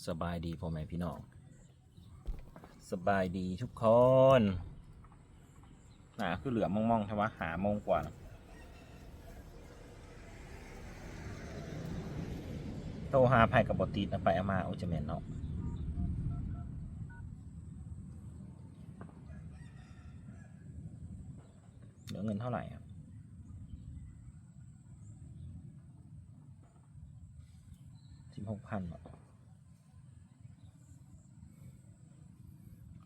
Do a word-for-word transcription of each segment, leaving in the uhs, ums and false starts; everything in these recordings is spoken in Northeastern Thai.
สบายดีพ่อแม่พี่น้อง สบายดีทุกคนหน้าคือเหลืองมองๆ ใช่ไหม ห้าโมงกว่าแล้ว โทรหาไผก็บ่ติดนะ ไปเอามา โอ้ย จะแม่นเนาะ เหลือเงินเท่าไหร่อะ สิบหกพัน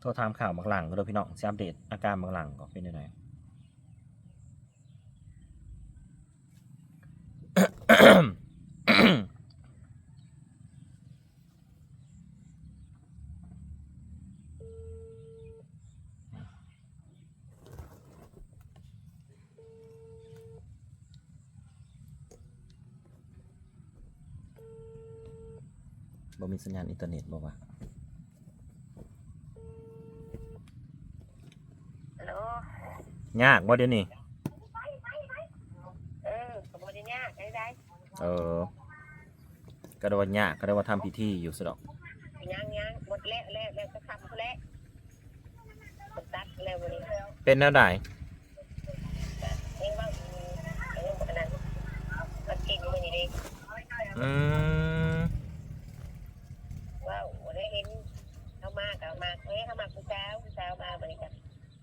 โทรถามข่าวบักหลังก็เด้อพี่น้อง สิอัปเดตอาการบักหลังก็เป็นยังไง บ่มีสัญญาณอินเทอร์เน็ตบ่วะ ฮัลโหล ยากบ่เดี๋ยวนี้ เออ ก็บ่ได้ยากได้ได้ เออ ก็ได้ว่ายาก ก็ได้ว่าทำพิธีอยู่ซะดอก ยังยังหมดแล้ว แล้ว แล้วจะทำแล้ว ตัดแล้ววันนี้ เป็นแนวใด เองว่า เออ อันนั้น มันกินมื้อนี้เด้ อืม ว้าว บ่ได้เห็น เขามาก็มา เอ้ย เขามาผู้สาว ผู้สาวมาบัดนี้ก็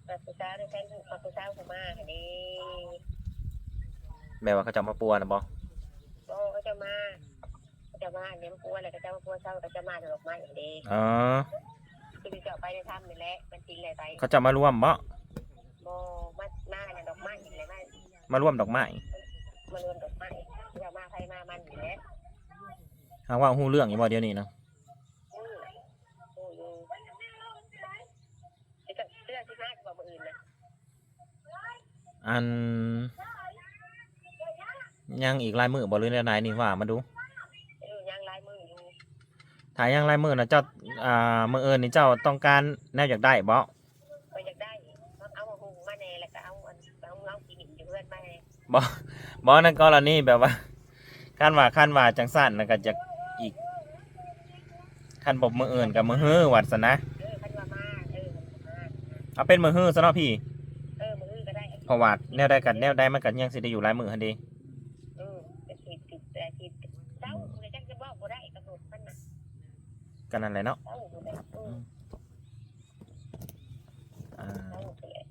มาผู้สาวได้แฟน มาผู้สาวเขามาเด้ แม่ว่าเขาจะมาป่วนนะบ่ บ่ เขาจะมา เขาจะมาเนี่ย มาป่วนอะไร เขาจะมาป่วนเช้า เขาจะมาดอกไม้เด้ อ๋อ คือจะไปในถ้ำนี่แหละ มันกินอะไรไป เขาจะมาร่วมบ่ บ่ มา มาเนี่ยดอกไม้นี่แหละ มา มาร่วมดอกไม้ มาร่วมดอกไม้ จะมาใครมามันนี่แหละ หากว่าฮู้เรื่องอยู่บ่เดี๋ยวนี้นะ อืม โอ้ย เสื้อสิมาบ่มื้ออื่นนะ อัน ยังอีกหลายมื้อบ่หรือแนวใดนี่ว่ามาดู เออ ยังหลายมื้ออยู่ ถ้ายังหลายมื้อนะเจ้า อ่า มื้ออื่นนี่เจ้าต้องการแนวอยากได้บ่ ก็อยากได้ เอามาหุงมาแน่ แล้วก็เอาอัน เอา เอากินอยู่เฮือนมาแน่ บ่ บ่ ในกรณีแบบว่า คันว่า คันว่าจังซั่นนะก็จะอีก คันบ่มื้ออื่นก็มื้อฮื้อว่าซั่นนะ เออ คันว่ามา เออ คันว่ามา เอาเป็นมื้อฮื้อซะเนาะพี่ เออ มื้อฮื้อก็ได้ เพราะว่าแนวใดกันแนวใดมันก็ยังสิได้อยู่หลายมื้อหั่นเด้ เออ ก็สิบ สิบแปด สิบ เช้าเลยจักจะบอกบ่ได้กำหนดมันน่ะ ก็นั่นแหละเนาะ เช้าเลย เออ อืม อ่า เช้าเลย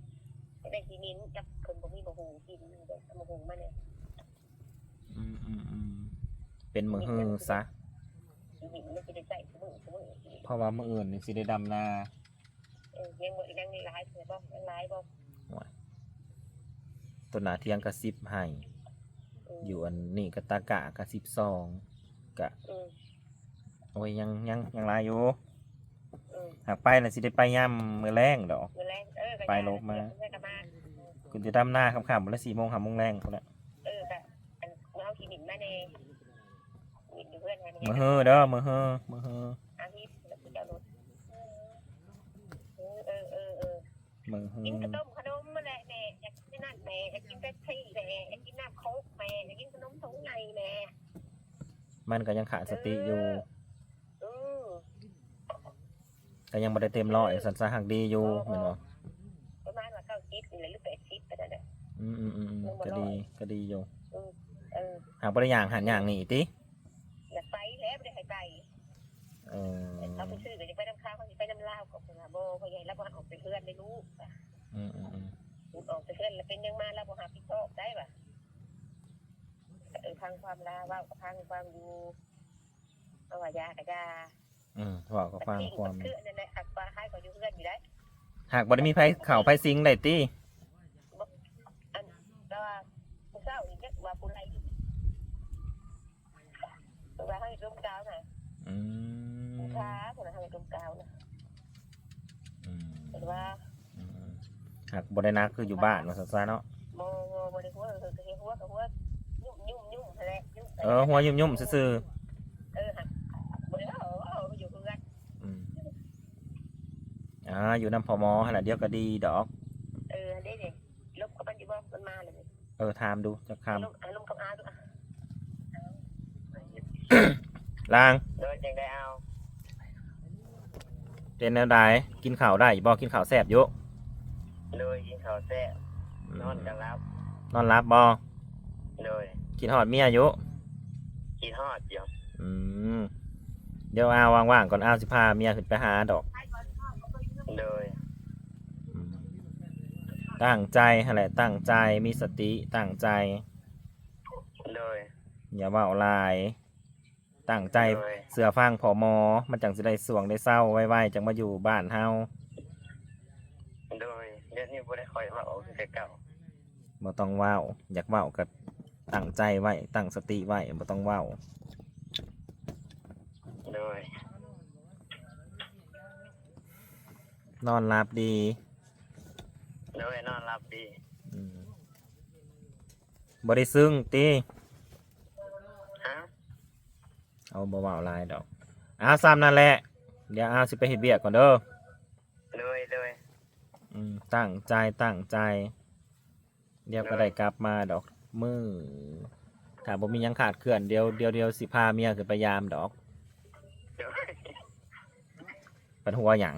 ได้กินนี่กับคนบ่มีบ่ฮู้กิน ได้บ่ฮู้มาเนี่ย อืม อืม อืม เป็นมื้อฮื้อซะ เพราะว่ามื้ออื่นนี่สิได้ดำนา เออ ยังบ่ ยังหลายเถื่อบ่ ยังหลายบ่ โอ้ย ต้นหน้าเถียงก็สิบไฮ่ อืม อยู่อันนี้ก็ตะกร้าก็สิบสอง ก็ อืม โอ้ย ยัง ยัง ยังหลายอยู่ อืม หากไปน่ะสิได้ไปยามมื้อแลงดอก มื้อแลง เออ ก็ ไปลบมา เออ ก็มา ขึ้นแต่ดำนาค่ำๆ พุ่นละ สี่โมง ห้าโมงแลงพุ่นละ เออ ก็ อัน เอาขี้ดินมาแน่ ดินอยู่เฮือนหั่น มื้อฮื้อเด้อ มื้อฮื้อ มื้อฮื้อ เอาที่เจ้ารถ เออ เออ เออ เออ มื้อฮื้อ กินข้าวต้มขนมมาแหละแม่ อยากกินนั่นแม่ อยากกินเป๊ปซี่แม่ อยากกินน้ำโค้กแม่ อยากกินขนมถุงใหญ่แม่ มันก็ยังขาดสติอยู่ เออ เออ ก็ยังบ่ได้เต็มร้อย ซั่นซะ หักดีอยู่ บ่ บ่ แม่นบ่ ประมาณว่าเก้าสิบนี่แหละ หรือแปดสิบ ไปนั่นแหละ อืม อืม อืม อืม ยังบ่ ก็ดี ร้อย ก็ดีอยู่ อืม เออ หากบ่ได้ย่างหั้นย่างนี่ติ อยากไปแล้ว บ่ได้ให้ไป เออ เขาไปซื้อก็จะไปนำเขา เขาสิไปนำลาว ก็เพิ่นว่า บ่ พ่อใหญ่ลาวบ่ให้ออกไปเฮือนเด้ลูก อืม อืม อืม ออกไปเฮือนแล้วเป็นหยังมา ลาวบ่รับผิดชอบได้ว่ะ เออ ฟังความลาว เว้าก็ฟังความอยู่ เอาว่ายาก็ยา อืม เว้าก็ฟังความ คือนั่นแหละ หากว่าให้ก็อยู่เฮือนอยู่ได้ หากบ่ได้มีไผเข้าไผสิงได้ติ บ่ อัน แต่ว่าผู้เฒ่านี่จักว่าผู้ใดอยู่ เพิ่นว่าให้ลมกาวน่ะ อืม ผู้ท้าเพิ่นว่าให้ลมกาวน่ะ อืม เพิ่นว่า อืม หากบ่ได้หนักคืออยู่บ้านว่าซั่นซะเนาะ บ่ บ่ บ่ได้หัว เออ ก็เฮ็ดหัวก็หัว ยุ่มๆๆ หั่นแหละ ยุ่มไป เออ หัวยุ่มๆซื่อๆ เออ หัก บ่ได้เอา เอาอยู่เฮือน อืม อ่า อยู่นำพ่อหมอหั่นล่ะ เดี๋ยวก็ดีดอก เออ เด้ เด้ ลบกับมันอยู่บ่ มันมาแล้วนี่ เออ ถามดูจักคำ ลบ อ่ะ ลบกับอาดูอ่ะ ลาง โดยจังได้เอา เป็นแนวใด กินข้าวได้อยู่บ่ กินข้าวแซ่บอยู่ โดย กินข้าวแซ่บ อืม นอนก็หลับ นอนหลับบ่ โดย คิดฮอดเมียอยู่ คิดฮอดอยู่ อืม เดี๋ยวอาวว่างๆก่อน อาวสิพาเมียขึ้นไปหาดอก โดย อืม ตั้งใจหั่นแหละ ตั้งใจ มีสติ ตั้งใจ โดย อย่าเว้าหลาย ตั้งใจ โดย เชื่อฟังพ่อหมอ มันจั่งสิได้สวงได้เซาไวๆ จั่งมาอยู่บ้านเฮา โดย เดี๋ยวนี้บ่ได้ค่อยเว้าคือแต่เก่า บ่ต้องเว้า อยากเว้าก็ตั้งใจไว้ ตั้งสติไว้ บ่ต้องเว้า โดย นอนหลับดี โดย นอนหลับดี อืม บ่ได้ซึ้งติ ฮะ เอา บ่เว้าหลายดอก เอา ส่ำนั่นแหละ เดี๋ยวเอาสิไปเฮ็ดเวียกก่อนเด้อ โดย โดย อืม ตั้งใจ ตั้งใจ เดี๋ยวก็ได้กลับมาดอก มื้อ ถ้าบ่มีหยังขาดเขิน เดี๋ยว เดี๋ยว เดี๋ยวสิพาเมียขึ้นไปยามดอก โดย เป็นหัวหยัง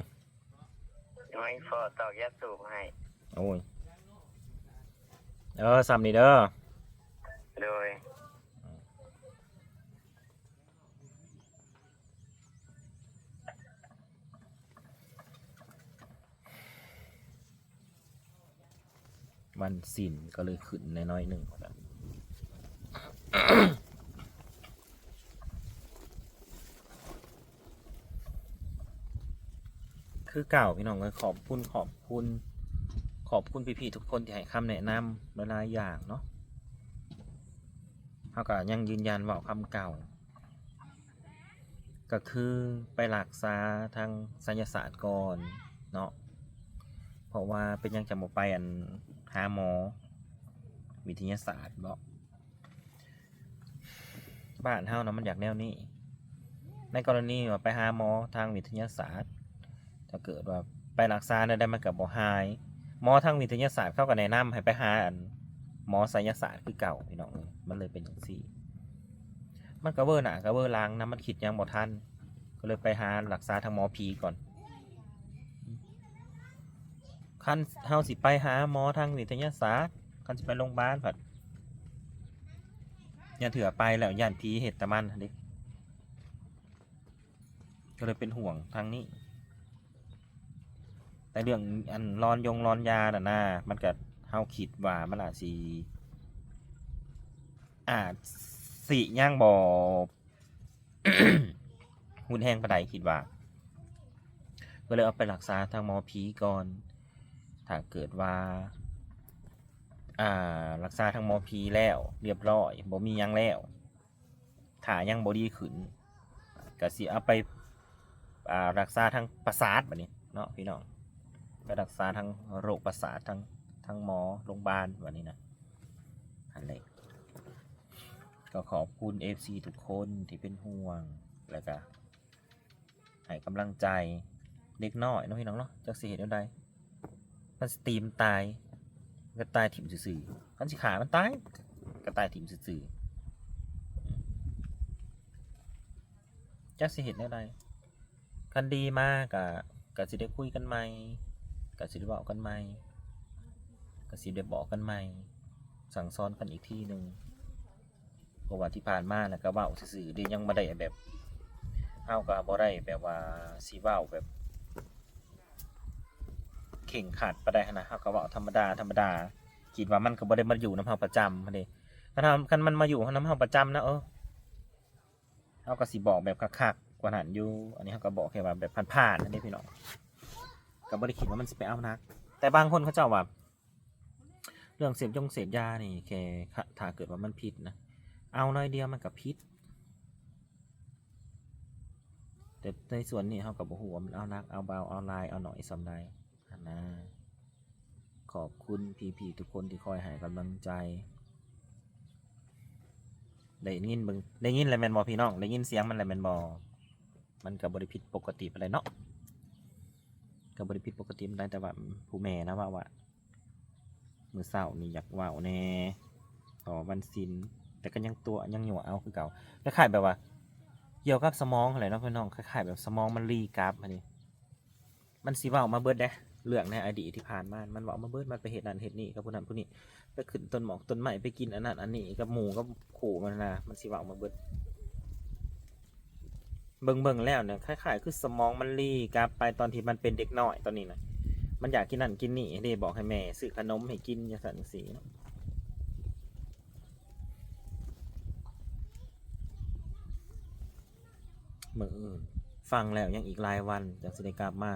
โอ้ย พ่อตอกยาสูบให้ โอ้ย เออ ส่ำนี่เด้อ โดย วันศีลก็เลยขึ้นน้อยๆหนึ่ง คือเก่าพี่น้องเอ้ย ขอบคุณ ขอบคุณ ขอบคุณพี่ๆทุกคนที่ให้คำแนะนำหลายๆอย่างเนาะ เฮาก็ยังยืนยันเว้าคำเก่า ก็คือไปรักษาทางไสยศาสตร์ก่อนเนาะ เพราะว่าเป็นหยังจั่งบ่ไปอันหาหมอวิทยาศาสตร์บ่ บ้านเฮานะมันอยากแนวนี้ ในกรณีว่าไปหาหมอทางวิทยาศาสตร์ ถ้าเกิดว่าไปรักษาแนวใดมันก็บ่หาย หมอทางวิทยาศาสตร์เขาก็แนะนำให้ไปหาอันหมอไสยศาสตร์คือเก่าพี่น้องเอ้ย มันเลยเป็นจั่งซี้ มันก็เวอร์หน้าก็เวอร์หลังนะ มันคิดหยังบ่ทัน ก็เลยไปหารักษาทางหมอผีก่อน คันเฮาสิไปหาหมอทางวิทยาศาสตร์ คันสิไปโรงพยาบาลพัด ย่านเทื่อไปแล้วย่านผีเฮ็ดแต่มันหั้นเด้ ก็เลยเป็นห่วงทางนี้ แต่เรื่องอันหลอนยงหลอนยาน่ะนะ มันก็ เฮาคิดว่ามันอาจสิ อาจสิยังบ่ รุนแรงปานใดคิดว่า ก็เลยเอาไปรักษาทางหมอผีก่อน ถ้าเกิดว่า อ่า รักษาทางหมอผีแล้วเรียบร้อย บ่มีหยังแล้ว ถ้ายังบ่ดีขึ้น ก็สิเอาไป อ่า รักษาทางประสาทบัดนี้เนาะพี่น้อง ไปรักษาทางโรคประสาท ทาง ทางหมอโรงพยาบาลบัดนี้นะ อันนี้ ก็ขอบคุณ เอฟซี ทุกคนที่เป็นห่วง แล้วก็ให้กำลังใจ เด็กน้อยเนาะพี่น้องเนาะ จักสิเฮ็ดแนวใด มันสิตีมันตาย มันก็ตายถิ่มซื่อๆ คันสิฆ่ามันตาย ก็ตายถิ่มซื่อๆ จักสิเฮ็ดแนวใด คันดีมาก็ ก็สิได้คุยกันใหม่ ก็สิได้เว้ากันใหม่ ก็สิได้บอกกันใหม่ สั่งสอนกันอีกทีหนึ่ง เพราะว่าที่ผ่านมาน่ะก็เว้าซื่อๆเด้ ยังบ่ได้แบบ เฮาก็บ่ได้แบบว่าสิเว้าแบบเคร่งครัดปานใดหั้นนะ เฮาก็เว้าธรรมดาธรรมดา คิดว่ามันก็บ่ได้มาอยู่นำเฮาประจำหั้นเด้ คันเฮา คันมันมาอยู่นำเฮาประจำนะ เออ เฮาก็สิบอกแบบคักๆกว่านั้นอยู่ อันนี้เฮาก็บอกแค่ว่าแบบผ่านๆหั้นเด้พี่น้อง ก็บ่ได้คิดว่ามันสิไปเอาหนัก แต่บางคนเขาเจ้าว่า เรื่องเสพยงเสพยานี่แค่ ถ้าเกิดว่ามันผิดนะ เอาน้อยเดียวมันก็ผิด แต่ในส่วนนี้เฮาก็บ่ฮู้ว่ามันเอาหนัก เอาเบา เอาหลาย เอาน้อยส่ำใดหั้นนะ ขอบคุณพี่ๆทุกคนที่คอยให้กำลังใจ ได้ยินเบิ่ง ได้ยินแล้วแม่นบ่พี่น้อง ได้ยินเสียงมันแล้วแม่นบ่ มันก็บ่ได้ผิดปกติปานใดเนาะ ก็บ่ได้ผิดปกติปานใด แต่ว่าผู้แม่นะว่า ว่า มื้อเช้านี่อยากเว้าแหน่ เพราะว่าวันศีล แต่ก็ยังตั๋วะ ยังยั่วเอาคือเก่า คล้ายๆแบบว่า เกี่ยวกับสมองหั้นแหละเนาะพี่น้อง คล้ายๆแบบสมองมันรีกลับหั้นนี่ มันสิเว้ามาเบิดเด้ เรื่องในอดีตที่ผ่านมา มันเว้ามาเบิด มันไปเฮ็ดนั่นเฮ็ดนี่กับผู้นั้นผู้นี้ ไปขึ้นต้นหมากต้นไม้ ไปกินอันนั้นอันนี้กับหมู่กับคู่มันนะ มันสิเว้ามาเบิด เบิ่งๆแล้วเนี่ย คล้ายๆคือสมองมันรีกลับไปตอนที่มันเป็นเด็กน้อยตอนนี้นะ มันอยากกินนั่นกินนี่เด้ บอกให้แม่ซื้อขนมให้กินจั่งซั้นจั่งซี้เนาะ มื้ออื่น ฟังแล้วยังอีกหลายวันจั่งสิได้กลับมา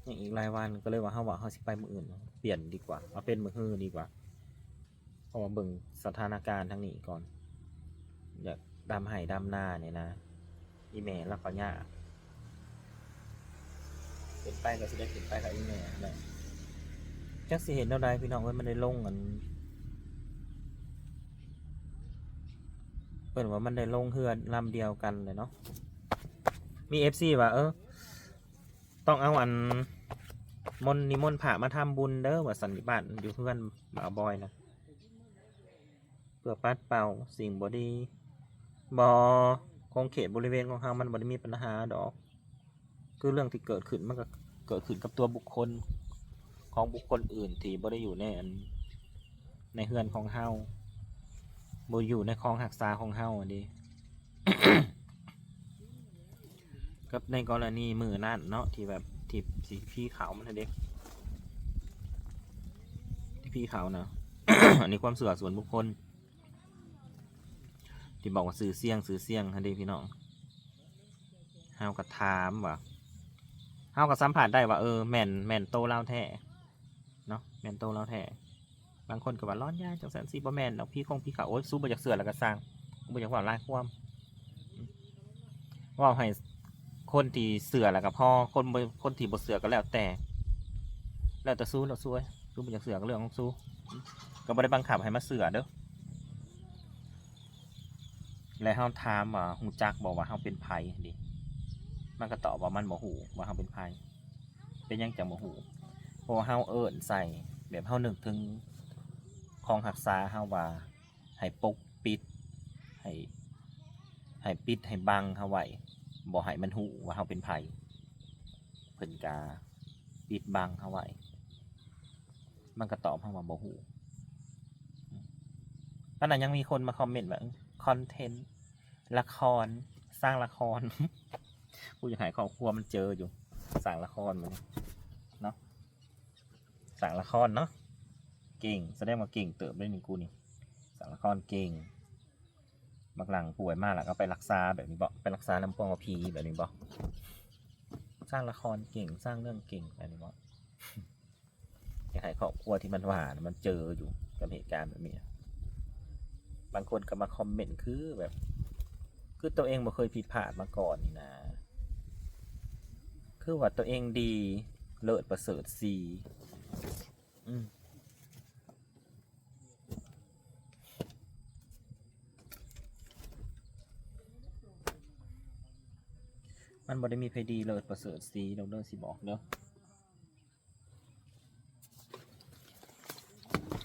ยังอีกหลายวัน ก็เลยว่าเฮาว่าเฮาสิไปมื้ออื่น เปลี่ยนดีกว่า เอาเป็นมื้อฮือดีกว่า เพราะว่าเบิ่งสถานการณ์ทางนี้ก่อน อยากดำไฮ่ดำนาเนี่ยนะ อีแม่ลาวก็ยาก เป็นไปก็สิได้เป็นไปกับอีแม่นั่นแหละ จักสิเฮ็ดแนวใดพี่น้องเอ้ย มันได้ลงอัน เพิ่นว่ามันได้ลงเฮือลำเดียวกันเลยเนาะ มีเอฟซีว่า เออ ต้องเอาอัน มนต์นิมนต์พระมาทำบุญเด้อ ว่าซั่น อยู่บ้านอยู่เฮือนบ่าวบอยนะ เพื่อปัดเป่าสิ่งบ่ดี บ่ คงเขตบริเวณของเฮามันบ่ได้มีปัญหาดอก คือเรื่องที่เกิดขึ้นมันก็เกิดขึ้นกับตัวบุคคล ของบุคคลอื่นที่บ่ได้อยู่ในอัน ในเฮือนของเฮา บ่อยู่ในครองรักษาของเฮาอันนี้ กับในกรณีมื้อนั้นเนาะ ที่แบบที่ ที่พี่เขามันเด้ ที่พี่เขานะ อันนี้ความเชื่อส่วนบุคคล ที่บอกว่าชื่อเสียง ชื่อเสียงหั่นเด้พี่น้อง เฮาก็ถามว่า เฮาก็สัมผัสได้ว่า เออ แม่น แม่นโตลาวแท้เนาะ แม่นโตลาวแท้ บางคนก็ว่าหลอนยาจั่งซั้นสิ บ่แม่นดอก ผีคงผีเขา โอ๊ย ซูบ่อยากเชื่อแล้วก็ซ่าง บ่อยากเว้าหลายความ เว้าให้คนที่เชื่อแล้วก็พอ คนบ่ คนที่บ่เชื่อก็แล้วแต่ แล้วแต่ซูแล้ว ซูเอ้ย ซูบ่อยากเชื่อก็เรื่องของซู ก็บ่ได้บังคับให้มาเชื่อเด้อ และเฮาถามว่า ฮู้จักบ่ว่าเฮาเป็นไผหั้นเด้ มันก็ตอบว่ามันบ่ฮู้ว่าเฮาเป็นไผ เป็นหยังจั่งบ่ฮู้ เพราะว่าเฮาเอิ้นใส่ แบบเฮานึกถึงครองรักษาเฮาว่า ให้ปกปิด ให้ ให้ปิดให้บังเฮาไว้ บ่ให้มันฮู้ว่าเฮาเป็นไผ เพิ่นก็ปิดบังเฮาไว้ มันก็ตอบเฮาว่าบ่ฮู้ ขนาดยังมีคนมาคอมเมนต์ว่า คอนเทนต์ ละคร สร้างละคร กูอยากให้ครอบครัวมันเจออยู่ สร้างละครมันเนาะ สร้างละครเนาะ เก่ง แสดงว่าเก่งเติบได้นี่กูนี่ สร้างละครเก่ง บางหลังป่วยมากแล้วก็ไปรักษาแบบนี้บ่ ไปรักษานำพวกผีแบบนี้บ่ สร้างละครเก่ง สร้างเรื่องเก่งแบบนี้บ่ อยากให้ครอบครัวที่มันว่าน่ะมันเจออยู่กับเหตุการณ์แบบนี้ บางคนก็มาคอมเมนต์คือแบบ คือตัวเองบ่เคยผิดพลาดมาก่อนนี่นะ คือว่าตัวเองดี เลิศประเสริฐศรี อืม มันบ่ได้มีไผดีเลิศประเสริฐศรีดอกเด้อ สิบอกเด้อ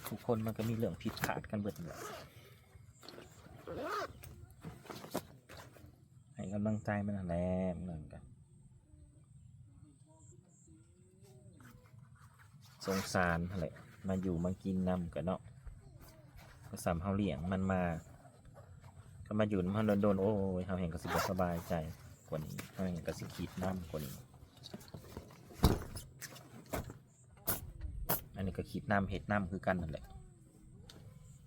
ทุกคนมันก็มีเรื่องผิดพลาดกันเบิดนั่นแหละ ให้กำลังใจมันนั่นแหละ มันก็สงสารนั่นแหละ มาอยู่มากินนำกันเนาะ ก็ส่ำเฮาเลี้ยงมันมา ก็มาอยู่นำเฮาโดนๆ โอ้ย เฮาแฮ่งก็สิบ่สบายใจกว่านี้ เฮาแฮ่งก็สิคิดนำกว่านี้ อันนี้ก็คิดนำเฮ็ดนำคือกันนั่นแหละ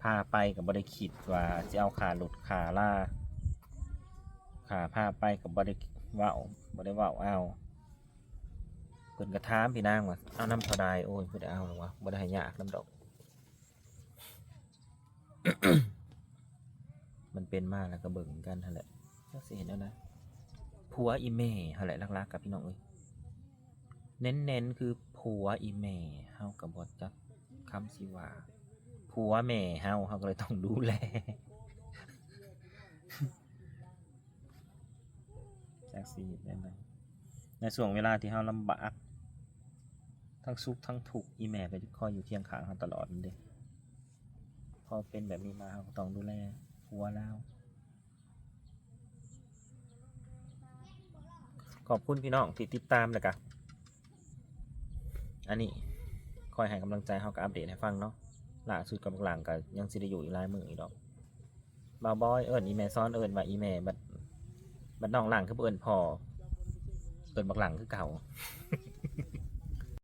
พาไปก็บ่ได้คิดว่าสิเอาค่ารถค่าลา ค่าพาไปก็บ่ได้เว้า บ่ได้เว้าเอา เพิ่นก็ถามพี่นางว่า เอานำเท่าใด โอ้ย บ่ได้เอาหรอกวะ บ่ได้ให้ยากนำดอก มันเป็นมาแล้วก็เบิ่งกันหั่นแหละ จักสิเฮ็ดแนวใด ผัวอีแม่หั่นแหละหลักๆ กับพี่น้องเอ้ย เน้นๆ คือผัวอีแม่ เฮาก็บ่จักคำสิว่า ผัวแม่เฮา เฮาก็เลยต้องดูแล จักสิเฮ็ดแนวใด ในช่วงเวลาที่เฮาลำบาก ทั้งสุขทั้งทุกข์ อีแม่ก็จะคอยอยู่เคียงข้างเฮาตลอดนั่นเด้ พอเป็นแบบนี้มา เฮาก็ต้องดูแลผัวลาว ขอบคุณพี่น้องที่ติดตามแล้วกะ อันนี้คอยให้กำลังใจเฮาก็อัปเดตให้ฟังเนาะ ล่าสุดกับบักหลังก็ยังสิได้อยู่อีกหลายมื้ออีกดอก บ่าวบอยเอิ้นอีแม่ซ้อนเอิ้นว่าอีแม่ บัด บัดน้องหลังคือบ่เอิ้นพ่อ เอิ้นบักหลังคือเก่า